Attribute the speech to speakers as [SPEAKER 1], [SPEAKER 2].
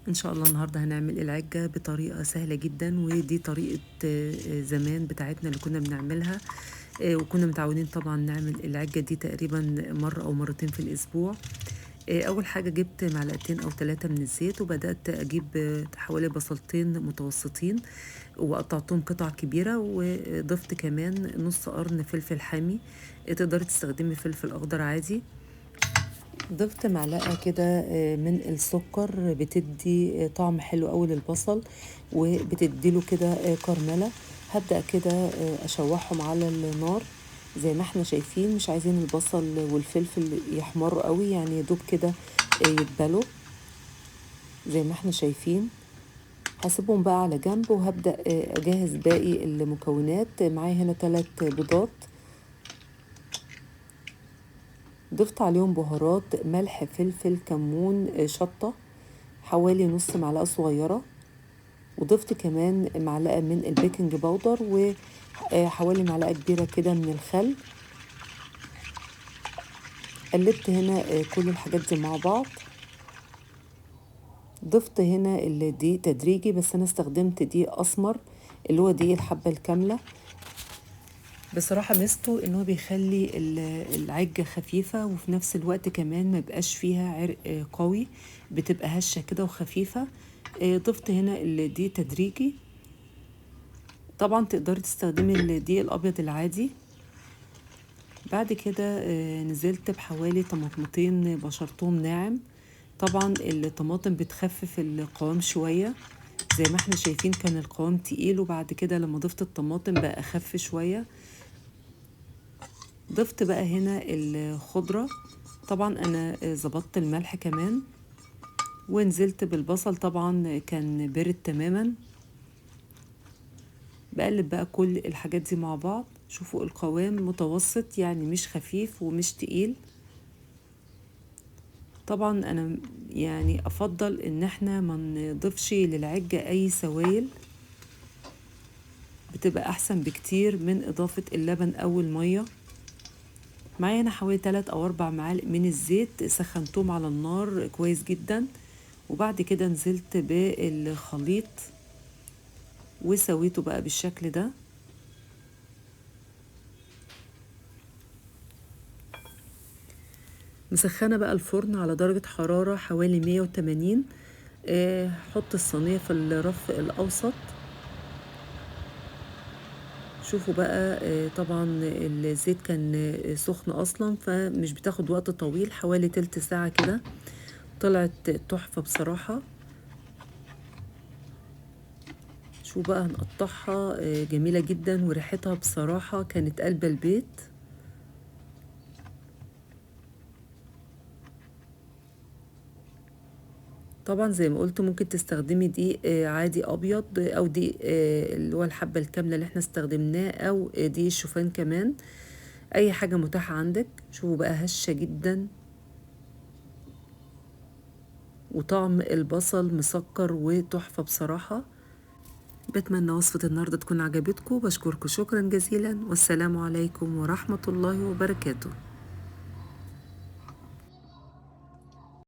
[SPEAKER 1] ان شاء الله النهارده هنعمل العجة بطريقة سهلة جدا، ودي طريقة زمان بتاعتنا اللي كنا بنعملها، وكنا متعودين طبعا نعمل العجة دي تقريبا مرة او مرتين في الاسبوع. اول حاجة جبت معلقتين او 3 من الزيت، وبدأت اجيب حوالي بصلتين متوسطين وقطعتهم قطع كبيرة، وضفت كمان نص قرن فلفل حامي، تقدري تستخدمي فلفل اخضر عادي. ضفت معلقة كده من السكر، بتدي طعم حلو قوي للبصل وبتديله كده كرملة. هبدأ كده اشوحهم على النار زي ما احنا شايفين، مش عايزين البصل والفلفل يحمروا قوي، يعني يدوب كده يتبلوا زي ما احنا شايفين. هسيبهم بقى على جنب وهبدأ اجهز باقي المكونات. معايا هنا 3 بيضات، ضفت عليهم بهارات، ملح، فلفل، كمون، شطة، حوالي نص معلقة صغيرة، وضفت كمان معلقة من ال baking powder وحوالي معلقة كبيرة كده من الخل. قلبت هنا كل الحاجات دي مع بعض. ضفت هنا الدقيق تدريجي، بس انا استخدمت دقيق اسمر اللي هو دقيق الحبة الكاملة. بصراحة ميزته ان هو بيخلي العجة خفيفة، وفي نفس الوقت كمان ما بقاش فيها عرق قوي، بتبقى هشة كده وخفيفة. ضفت هنا الدقيق تدريجي، طبعا تقدري تستخدمي الدقيق الابيض العادي. بعد كده نزلت بحوالي طماطمتين بشرتهم ناعم. طبعا الطماطم بتخفف القوام شوية، زي ما احنا شايفين كان القوام تقيل، وبعد كده لما ضفت الطماطم بقى اخف شوية. ضفت بقى هنا الخضرة، طبعا انا ظبطت الملح كمان، ونزلت بالبصل، طبعا كان بارد تماما. بقلب بقى كل الحاجات دي مع بعض. شوفوا القوام متوسط، يعني مش خفيف ومش تقيل. طبعا انا يعني افضل ان احنا ما نضيفش للعجة اي سوائل، بتبقى احسن بكتير من اضافة اللبن او المية. معايا هنا حوالي 3 او 4 معالق من الزيت، سخنتهم على النار كويس جدا، وبعد كده نزلت بالخليط وسويته بقى بالشكل ده. مسخنه بقى الفرن على درجه حراره حوالي 180. حط الصينيه في الرف الاوسط. شوفوا بقى، طبعا الزيت كان سخن اصلا، فمش بتاخد وقت طويل، حوالي تلت ساعه كده. طلعت تحفه بصراحه. شو بقى هنقطعها، جميله جدا، وريحتها بصراحه كانت قلب البيت. طبعا زي ما قلت ممكن تستخدمي دقيق عادي ابيض، او دقيق اللي هو الحبه الكامله اللي احنا استخدمناه، او دقيق الشوفان كمان، اي حاجه متاحه عندك. شوفوا بقى هشه جدا، وطعم البصل مسكر وتحفه بصراحه. بتمنى وصفه النهارده تكون عجبتكم. بشكركم شكرا جزيلا، والسلام عليكم ورحمه الله وبركاته.